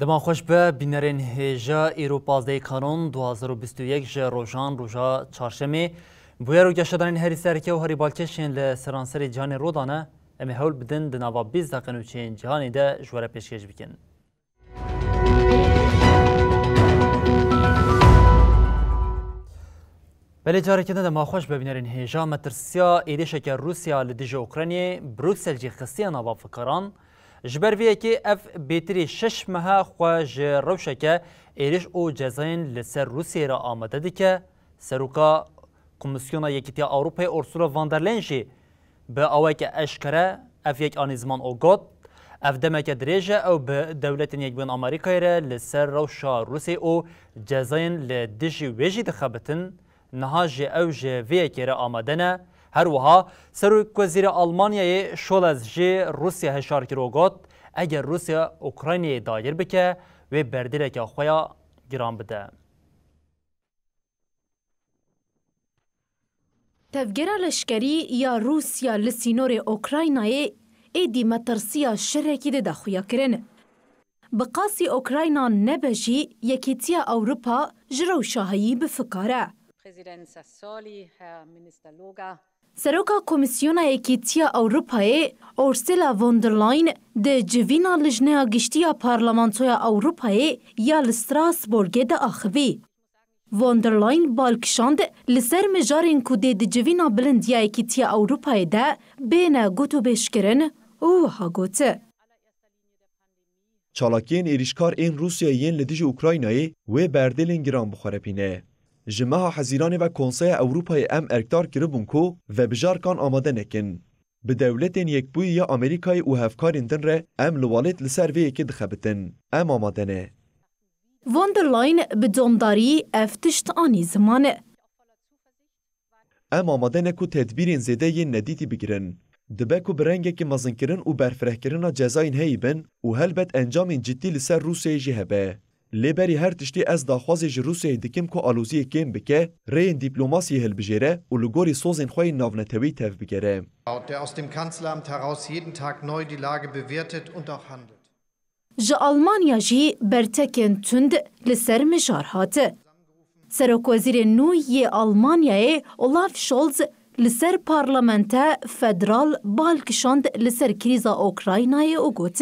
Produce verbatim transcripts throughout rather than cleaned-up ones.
Dema xweş be, bînerên hêja, îro pazdehê Kanon du hazar û bîst û yek ji rojan roja çarşemê. Bûyer û geşedanên herî sereke û herî balkêş yên li seranserê cîhanê rû dane. Em ê hewl bidin di nava bîst deqe nûçeyên cîhanê de ji we re pêşkêş bikin. Belê, careke din dema xweş be, bînerên hêja. Metirsiya êrişeke Rûsya li dijî Ukraynê Bruksel jî xistiye nava fikaran. Ji ber vê yekê ev bêtirî şeş mehe xwe ji rewşeke êriş û cezayên li ser Rûsyayê re amade dike. Seroka Komîsyona Yekîtiya Ewropayê Ursula von der Leyen jî bi awayeke eşkere ev yek anî ziman û got, ev demeke dirêj e ew bi Dewletên Yekbûyên Amerîkayê re li ser rewşa Rûsyayê û cezayên li dijî wê jî dixebitin, niha jî ew ji vê yekê re amade ne. Her wiha Serokwezîrê Almanyayê Scholz jî Rûsya hişar kir û got, eger Rûsya Ukraynayê dagir bike, wê berdêleke xwe ya giran bide. Tevgera leşkerî ya Rûsya li sînorê Ukraynayê êdî metirsiya şerekî dide xuyakirin. Bi qasî Ukrayna nebe jî, Yekîtiya Ewropa ji rewşa heyî bi fikar e. Präsident Sassoli, Herr Minister Loga. Seroka Komîsyona Yekîtiya Ewropayê Ursula von der Leyen di civîna Lijneya Giştî ya Parlamentoya Ewropayê ya li Strasbourgê diaxivî. Von der Leyen bal kişand, li ser mijarên ku dê di civîna bilind ya Yekîtiya Ewropayê de bêne gotûbêjkirin û wiha got: Çalakiyên êrîşkar ên Rûsyayê yên li dijî Ukraynayê wê berdêlên giran bi xwe re bîne. Ji meha Hezîranê ve Konseya Ewropayê em erkdar kiribûn ku vebijarkan amade nekin. Bi Dewletên Yekbûyî ya Amerîkayê û hevkarên din re em li welêt li ser vê yekê dixebitin. Em amade ne. Von der Leyen bi domdarî ev tişt anî ziman. Em amade ne ku tedbîrên zêde yên nedîtî bigirin. Dibe ku bi rengekî mezinkirin û berfirehkirina cezayên heyî bin û helbet encamên cidî li ser Rûsyayê jî hebe. Lê berî her tiştî ez daxwazê ji Rûsyayê dikim ku aloziyê kêm bike, rêyên dîplomasiyê hilbijêre û li gorî sozên xwe yên navnetewî tevbigere. Der aus dem Kanzleramt heraus jeden Tag neu die Lage bewertet und auch handelt. Ji Almanya jî bertekên tund li ser mijar hat. Serokwezîrê nû yê Almanyayê Olaf Scholz li ser parlamente federal bal kişand li ser krîza Ukraynayê û got: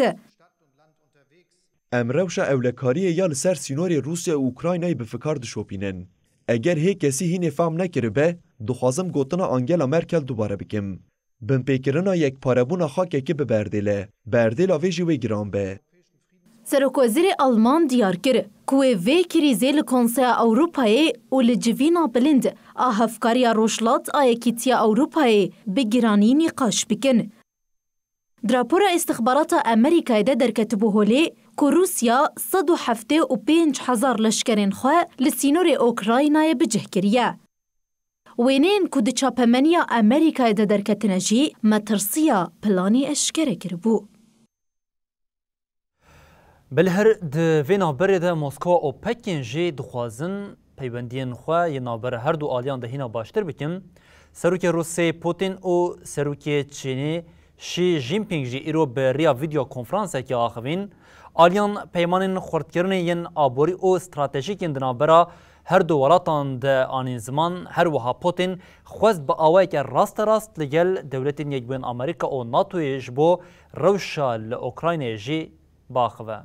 Em rewşa ewlekariyê ya li ser sînorê Rûsya û Ukraynayê bi fikar dişopînin. Eger hê kesî hînê fehm nekiribe, dixwazim gotina Angela Merkel dubare bikim. Binpêkirina yekparebûna xakekî bi berdêl e. Berdêla vê jî wê giran be. Serokwezîrê Alman diyar kir ku wê vê krîzê li Konseya Ewropayê û li civîna bilind a Hevkariya Rojhilat a Yekîtiya Ewropayê bi giranî nîqaş bikin. Di rapora îstixbarata Amerîkayê de derketibû holê ku Rûsya sed û heftê û pênc hezar leşkerên xwe li sînorê Ukraynayê bi cih kiriye. Wêneyên ku di çapemeniya Amerîkayê de derketine jî metirsiya planê eşkere kiribû. Belê her di vê navberê de Moskwa û Pekîn jî dixwazin peywendiyên xwe yên navbera her du aliyan de hîna baştir bikin. Serokê Rûsê Putin û Serokê Çînê Xi Jinping jî îro bi riya vîdeo konferansekê axivîn. Aliyan peymanên xurtkirinê yên aborî û stratejîk yên di navbera her du welatan de anîn ziman. Her wiha Putin xwest bi awayeke rasterast li gel Dewletên Yekbûyên Amerîka û NATOyê ji bo rewşa li Ukraynayê jî biaxive.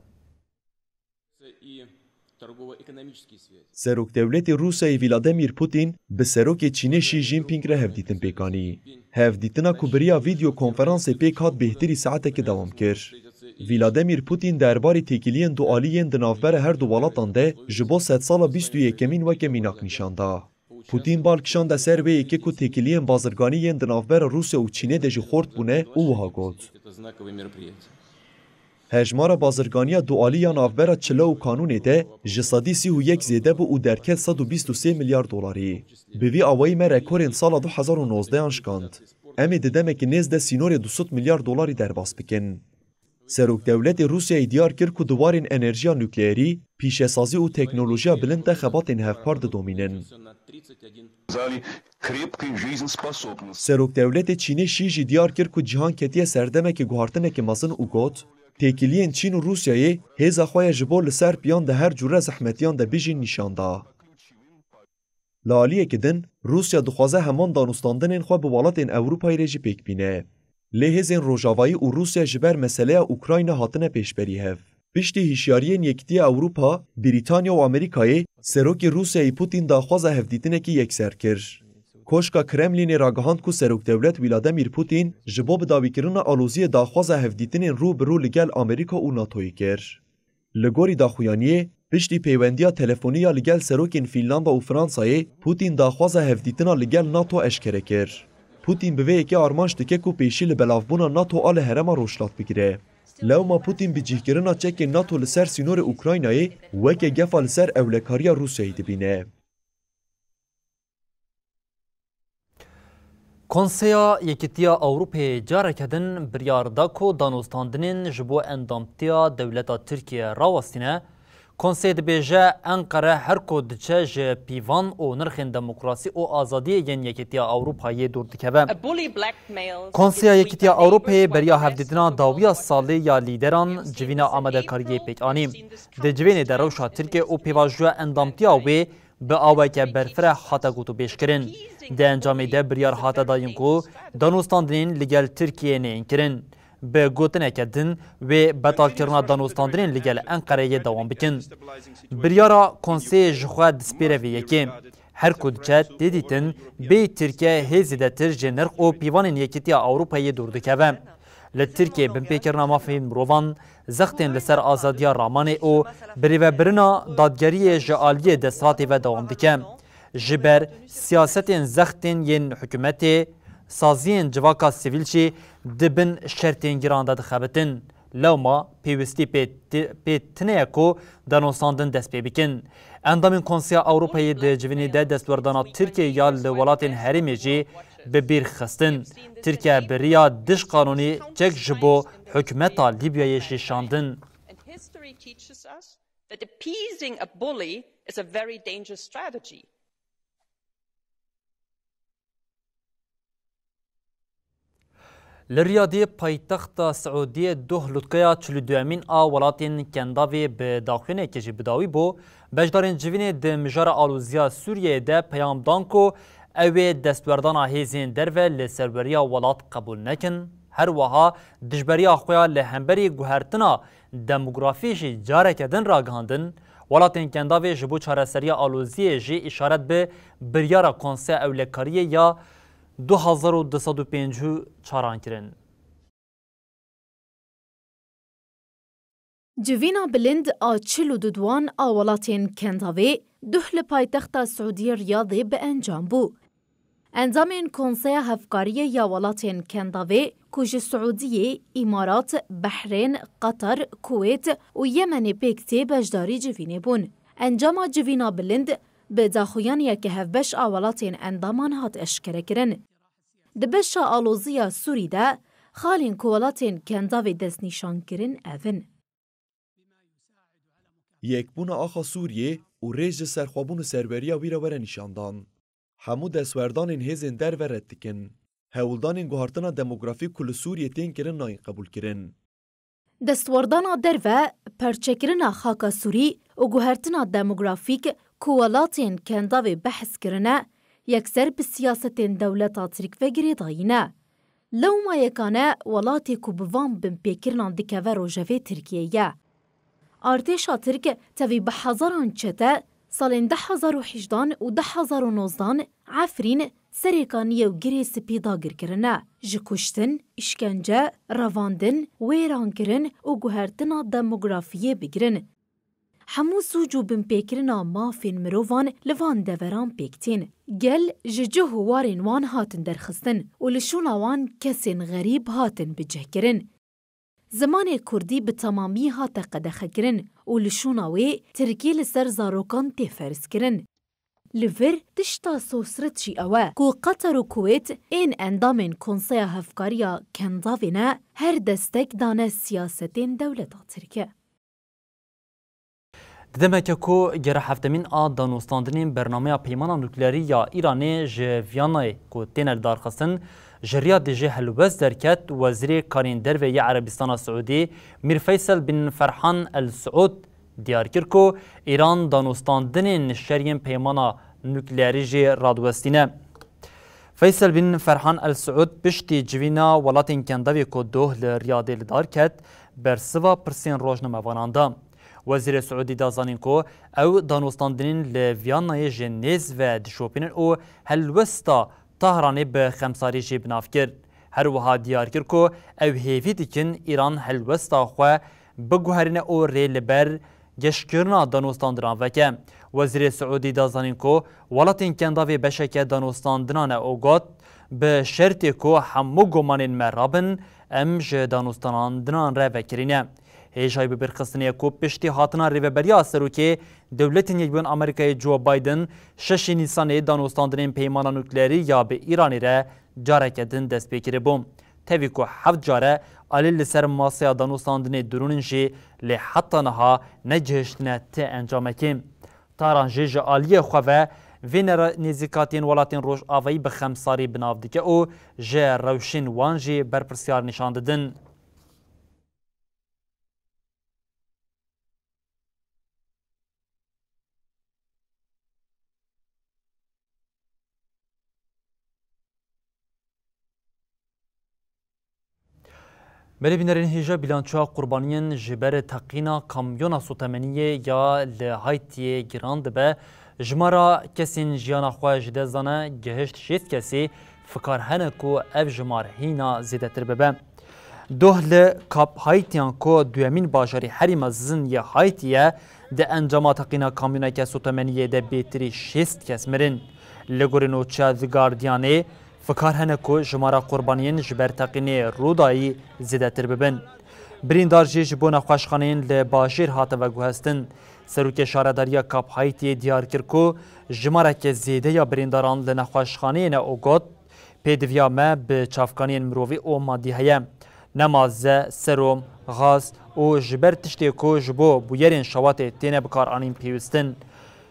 Serokdewletê Rûsyayê Vladimir Putin bi Serokê Çînê Xi Jinping re hevdîtin pêk anî. Hevdîtina ku bi riya vîdeo konferansê pêk hat bêhtirî saetekê dewam kir. Vladimir Putin derbarê têkiliyên dualî yên di navbera her du welatan de ji bo sedsala bîst û yekemîn weke mînak nîşan da. Putin bal kişande ser vê yekê ku têkiliyên bazirganî yên di navbera Rûsya û Çînê de jî xurt bûne û wiha got: Hejmara bazirganiya dualî ya navbera çile û kanûnê de ji sedî sî û yek zêde bû û derket sed û bîst û sê milyar dolarî. Bi vî awayî me rekorên sala du hezar û nozdeh an şikand. Em ê di demekî nêz de sînorê du sed milyar dolarî derbas bikin. Serokdewletê Rûsyayê diyar kir ku di warên enerjiya nukleerî, pîşesazî û teknolojiya bilind de xebatên hevpar didomînin. Serokdewletê Çînê Şî jî diyar kir ku cîhan ketiye serdemekê guhartineke mezin û got, têkiliyên Çîn û Rûsyayê hêza xwe ya ji bo li ser piyan di her cûre zehmetiyan de bijîn nîşan da. Li aliyekî din, Rûsya dixwaze heman danûstandinên xwe bi welatên Ewropayê re jî pêk bîne. Lê hêzên Rojavayî û Rûsya ji ber meseleya Ukrayna hatine pêşberî hev. Piştî hişyariyên Yekîtiya Ewropa, Brîtanya û Amerîkayê, Serokê Rûsyayê Putin daxwaza hevdîtinekî yekser kir. Koşka Kremlînê ragihand ku Serokdewlet Vladimir Putin ji bo bidawîkirina aloziyê daxwaza hevdîtinên rû bi rû li gel Amerîka û NATOyê kir. Li gorî daxuyaniyê, piştî pêwendiya telefonî ya li gel serokên Fînlanda û Fransayê, Putin daxwaza hevdîtina li gel NATO eşkere kir. Putin bi vê yekê armanc dike ku pêşî li belavbûna NATO a li herêma Rojhilat bigire. Lewma Putin bicihkirina çekên NATO li ser sînorê Ukraynayê weke gefa li ser ewlekariya Rûsyayê dibîne. Konseya Yekîtiya Ewropayê careke din biryar da ku danûstandinên ji bo endamtiya dewleta Tirkiye rawestîne. Konsey dibêje, Enqere her ku diçe ji pîvan û nirxên demokrasî û azadiyê yên Yekîtiya Ewropayê dûr dikeve. Konseya Yekîtiya Ewropayê beriya hevdîtina dawiya salê ya lîderan civîna amadekariyê pêk anî. Di civînê de rewşa Tirkiye û pêvajoya endamtiya wê bi aweke berfireh hate gotûbêjkirin. Di encamê de biryar hate dayîn ku danûstandinên li gel Tirkiyeyê neyên kirin. Bi gotineke din, wê betalkirina danûstandinên li gel Enqereyê dewam bikin. Biryara Konseyê ji xwe dispêre vê yekê. Her ku diçe tê dîtin, bêyî Tirkiye hê zêdetir ji nirx û pîvanên Yekîtiya Ewropayê dûr dikeve. Li Tirkiyeyê binpêkirina mafên mirovan, zextên li ser azadiya ramanê û birêvebirina dadgeriyê ji aliyê desthilatê ve dewam dike. Ji ber siyasetên zextên yên hikûmetê, saziyên civaka sivîl jî di bin şertên giran de dixebitin. Lewma pêwîstî pê ti-, pê tine ye ku danûstandin dest pê bikin. Endamên Konseya Ewropayê di civînê de destwerdana Tirkiyeyê ya li welatên herêmê jî bi bîr xistin. Tirkiye bi riya dij qanûnî çek ji bo hikûmeta Lîbyayê jî şandin. And history teaches us that appeasing a bully is a very dangerous strategy. Li Riyadê, paytexta Siûdiyê, duh lûtkeya çil û duyemîn a welatên Kendavê bi daxuyanekê jî bi dawî bû. Beşdarên civînê di mijara aloziya Sûriyeyê de peyam dan ku ew ê destwerdana hêzên derve li serweriya welat qebûl nekin. Her wiha dijberiya xwe ya li hemberî guhertina demografî jî careke din ragihandin. Welatên Kendavê ji bo çareseriya aloziyê jî îşaret bi biryara Konseya Ewlekariyê ya du hezar û du sed û pêncî û çar an kirin. Civîna bilind a çil û du duan a welatên Kendavê duh li paytexta Siûdiyê Riyadê bi encam bû. Endamên Konseya Hevkariyê ya Welatên Kendavê ku ji Siûdiyê, Îmarat, Behrên, Qatar, Kuwêt û Yemenê pêk tê beşdarî civînê bûn. Encama civîna bilind bi daxuyaniyeke hevbeş a welatên endaman hat eşkerekirin. Di beşa aloziya Sûrî de xalên ku welatên Kendavê destnîşan kirin ev in. Yekbûna axa Sûriyê û rêz ji serxwebûn û serweriya wî re were nîşandan. Hemû destwerdanên hêzên derve red dikin. Hewldanên guhartina demografîk ku li Sûriyê tên kirin nayên qebûlkirin. Destwerdana derve, perçekirina xaka Sûrî û guhertina demografîk ku welatên Kendavê behs kirine, yekser bi siyasetên dewleta Tirk ve girêdayî ne. Lewma yekane welatê ku bi van binpêkirinan dikeve rojevê Tirkiyê ye. Artêşa Tirk tevî bi hezaran çete salên du hezar û hejdan û du hezar û nozdan Efrîn, Serêkaniyê û Girê Spî dagir kirine. Ji kuştin, îşkence, revandin, wêrankirin û guhertina demografiyê bigirin, hemû sûc û binpêkirina mafên mirovan li van deveran pêk tên. Gel ji cih û warên wan hatin derxistin û li şûna wan kesên xerîb hatin bicihkirin. Zimanê kurdî bi temamî hate qedexekirin û li şûna wê tirkî li ser zarokan tê ferzkirin. Li vir tişta sosret jî ew e ku Qatar û Kuwêt ên endamên Konseya Hevkariya Kendavê ne her destek dane siyasetên dewleta Tirk e. Di demeke ku gera heftemîn a danûstandinên bernameya peymana nukleerî ya Îranê ji Viyanayê ku têne lidarxistin, ji Riyadê jî helwest derket, Wezîrê Karên Derve yê Erebistana Siûdî, Mîr Feysel bin Ferhan El Suud, diyar kir ku Îran danûstandinên şer yên peymana nukleerî jî radiwestîne. Feysel bin Ferhan El Suud piştî civîna welatên Kendavê ku doh li Riyadê li dar ket, bersiva pirsên rojnamevanan da. Wezîrê Siûdî da zanîn ku ew danûstandinên li Viyanayê ji nêz ve dişopînin û helwesta Tahranê bi xemsarî jî bi nav kir. Her wiha diyar kir ku ew hêvî dikin Îran helwesta xwe biguherîne û rê li ber geşkirina danûstandinan veke. Wezîrê Siûdî da zanîn ku welatên Kendavê beşeke danûstandinan e û got, bi şertê ku hemû gumanên me rabin, em ji danûstandinan re vekirî ne. Hêjayî bibîrxistinê ye ku piştî hatina rêveberiya serokê Dewletên Yekbûyên Amerîkayê Joe Biden şeşê Nîsanê danûstandinên peymana nukleerî ya bi Îranê re careke din dest pê kiribû. Tevî ku heft care alî li ser masaya danûstandinê dirûnin jî lê heta niha negihiştine ti encamekê. Tahran jî ji aliyê xwe ve vê nere-, nêzîkatiyên welatên Rojavayî bi xemsarî bi nav dike û ji rewşên wan jî berpirsyar nîşan didin. Belê bînerên hêja, bîlançoya qurbaniyên ji ber teqîna kamyona sotemeniyê ya li Haytiyê giran dibe. Jimara kesên jiyana xwe ji dest dane gihişt şêst kesê, fikar hene ku ev jimar hîna zêdetir bibe. Doh li Kap Haytiyan ku duyemîn bajarê herî mezin yê Haytî ye, di encama teqîna kamyoneke sotemeniyê de bêtirî şêst kes mirin. Li gorî nûçeya The Guardianê, fikar hene ku jimara qurbaniyên ji ber teqînê Rûdayî zêdetir bibin. Birîndar jî ji bo nexweşxaneyên li bajêr hate veguhestin. Serokê Şaredariya Kap Haytiyê diyar kir ku jimareke zêde ya birîndaran li nexweşxaneyê ne û got, Pêdiviya me bi çavkaniyên mirovî û madî heye. Nema ze, serom, gaz û ji ber tiştê ku ji bo bûyerên şewatê têne bikaranîn pêwîstin.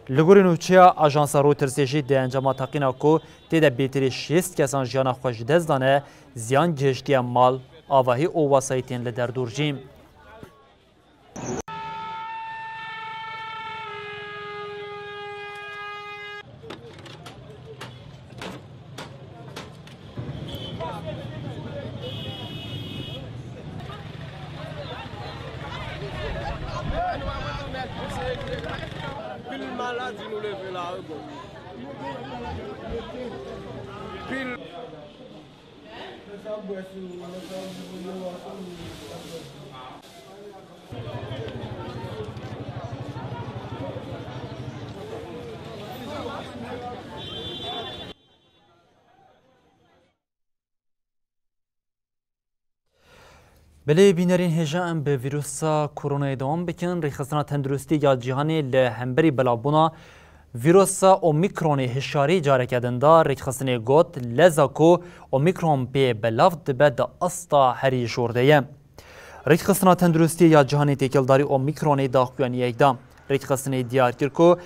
Li gorî nûçeya Ajansa Reutersê jî di encama teqîna ku tê de bêtirî şêst kesan jiyana xwe ji dest dane, ziyan gihiştiye mal, avahî û wesayîtên li derdor jî. Pil maladi nou leve la, ego. Pil. Belê bînerên hêja, em bi vîrusa koronayê dewam bikin. Rêxistina Tenduristî ya Cîhanê li hemberî belavbûna vîrusa Omîkronê hişyarî careke din da. Rêxistinê got, leza ku Omîkron pê belav dibe di asta herî jor de ye. Rêxistina Tenduristî ya Cîhanê têkildarî Omîkronê daxuyaniyek da. Rêxistinê diyar kir ku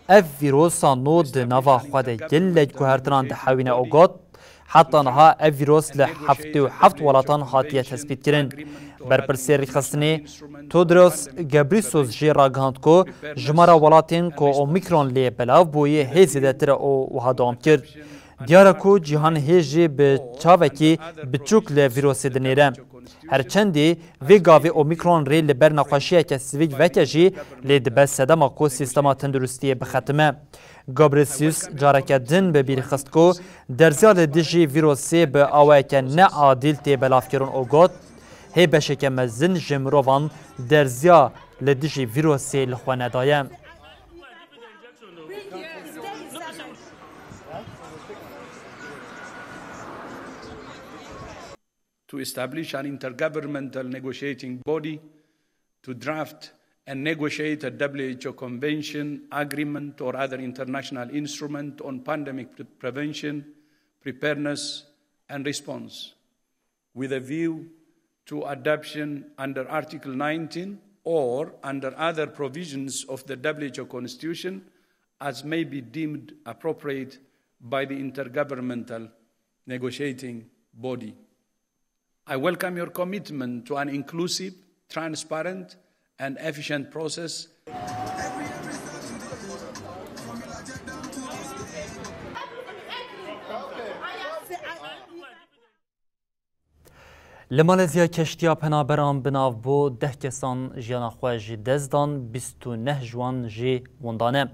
ev vîrusa nû di nava xwe de gelek guhertinan dihewîne û got, heta niha ev vîrus li heftê û heft welatan hatiye tespîtkirin. Berpirsê rêxistinê Todros Ghebreyesus jî ragihand ku jimara welatên ku Omîkron lê belav bûyî hê zêdetir e û wiha dewam kir, Diyar e ku cîhan hê jî bi çavekî biçûk li vîrusê dinêre. Her çendî vê gavê Omîkron rê li ber nexweşiyeke sivîk veke jî, lê dibe sedema ku sîstema tenduristiyê bixetime. Gabrisius careke din bi bîr xist ku derziya li dijî vîrusê bi awayeke neadîl tê belavkirin û got, hê beşeke mezin ji mirovan derziya li dijî vîrusê li xwe nedaye. to establish an intergovernmental negotiating body to draft and negotiate a W H O convention, agreement, or other international instrument on pandemic pre- prevention, preparedness, and response, with a view to adoption under Article nineteen or under other provisions of the W H O Constitution as may be deemed appropriate by the intergovernmental negotiating body. I welcome your commitment to an inclusive, transparent, and efficient process. Li Malezya keştiya penaberan bi nav bû deh kesan jiyana xwe ji dest dan, bîst û neh ji wan jî winda ne.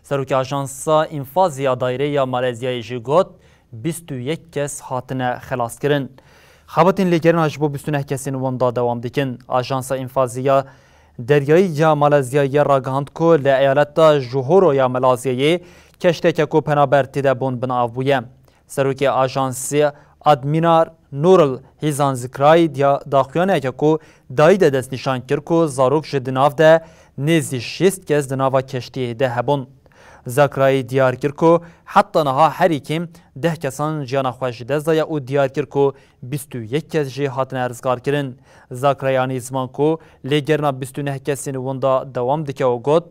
Serokê Ajansa Înfazê ya Daîrê ya Malezyayê jî got, bîst û yek kes hatine xelaskirin. Xebatên lêgerîna ji bo bîst û neh kesên winda dewam dikin. Ajansa Înfazê ya Deryayî ya Malezyayê ragihand ku li eyaleta Johoro ya Malezyayê keşteke ku penaber tê de bûn bi nav bûye. Serokê ajansê Admiral Nurul Hizan Zikray diya daxuyaniyeke ku dayî de destnîşan kir ku zarok ji di nav de nêzî şêst kes di nava keştiyê de hebûn. Zakrayî diyar kir ku heta niha herî kêm deh kesan jiyana xwe ji dest daye û diyar kir ku bîst û yek kes jî hatine rizgarkirin. Zakrayî anî ziman ku lêgerîna bîst û neh kesên winda dewam dike û got,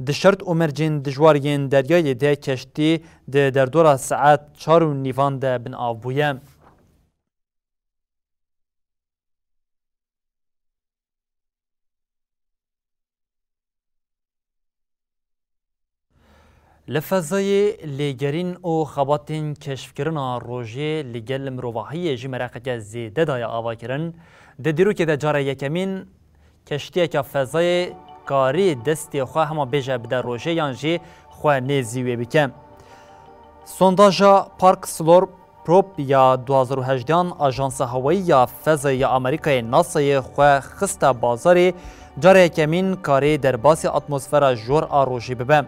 di şert û mercên dijwar yên deryayê de keştî di derdora saet çar û nîvan de bin av bûye. Li fezayê lêgerîn û xebatên keşfkirina rojê li gel mirovahiyê jî meraqeke zêde daye avakirin. Di dîrokê de cara yekemîn keştiyeke fezayê karî destê xwe hema bêje bide rojê yan jî xwe nêzî wê bike. Sondaja Park Slope Probe ya du hazar û hejdehan Ajansa Hewayî ya Fezayê ya Amerîkayê NASAyê xwe xiste bazarê, cara yekemîn karê derbasî atmosfera jor a rojê bibe.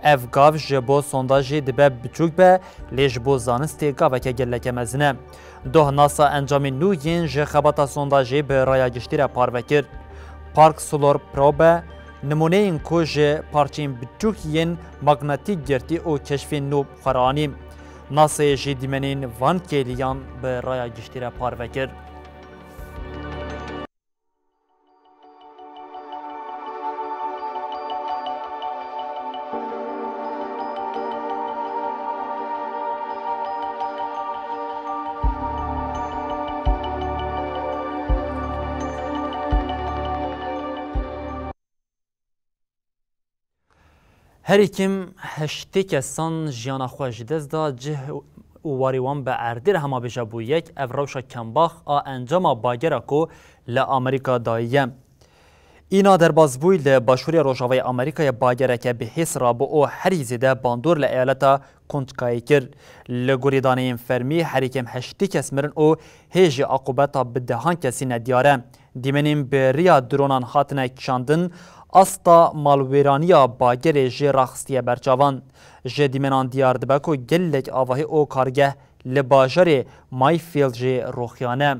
Ev gav ji bo sondajê dibe biçûk be, lê ji bo zanistê gaveke geleke mezin e. Doh NASA encamên nû yên ji xebata sondajê bi raya giştî re parve kir. Park Solar Probe nimûneyên ku ji parçeyên biçûk yên magnetîk girtî û keşfên nû xwe re anî. NASAyê jî dîmenên van kêliyan bi raya giştî re parve kir. Herî kêm heştê kesan jiyana xwe ji dest da, cih û warê wan bi erdê re hema bêje bû yek. Ev rewşa kembax a encama bagera ku li Amerîka dayiye. Îna derbasbûyî li başûrê rojavayê Amerîkayê bagereke bi hêz rabû û herî zêde bandor li eyaleta Kuntkayê kir. Li gorî daneyên fermî herî kêm heştê kes mirin û hê jî aqûbeta bi dehan kesî nediyar e. Dîmenên bi riya dronan hatine kişandin, asta malwêraniya bagerê jî raxistiye ber çavan. Ji dîmenan diyar dibe ku gelek avahî û kargeh li bajarê Mayfield jî rûxiyane.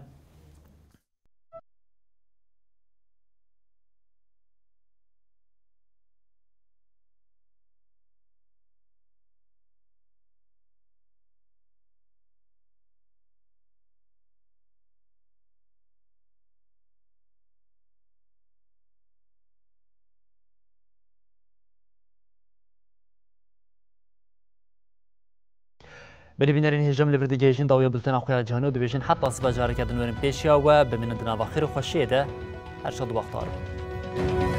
Belê bînerên hêja, em li vir digihêjin dawiya bultena xwe ya cîhanê û dibêjin heta sibe careke din werin pêşiya we, bimînin di nava xêr û xweşiyê de, her şad û bextewar bin.